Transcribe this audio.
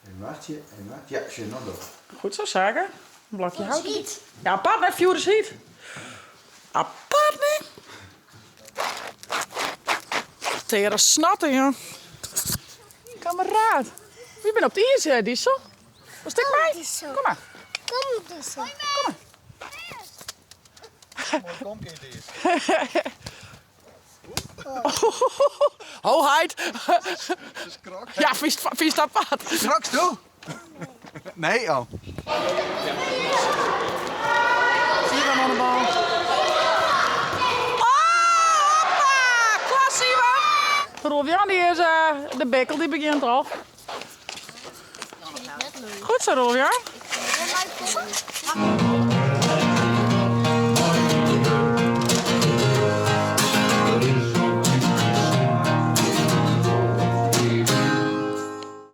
Even wachtsje, even wachtsje. Ja, sjoch, no doch. Goed zo, Sake. In blokje hout. Hyt. Ja, apart net, fjoer is hyt. Apart net. Tere snatten, joh. Kameraad. Wy binne op it iis, eh, Diesel. Wolst ek mei? Kom mar. Kom, Diesel. Kom mar. Mooi kom, kind is. Ho heit. Ja, fynst apart? Skroksto? Nee, oh. Ivan oan de bal. Oh, hoppa! Klasse Ivan! Rolf Jan die is uh, de bikkel die begjint al. Goed zo Rolf Jan.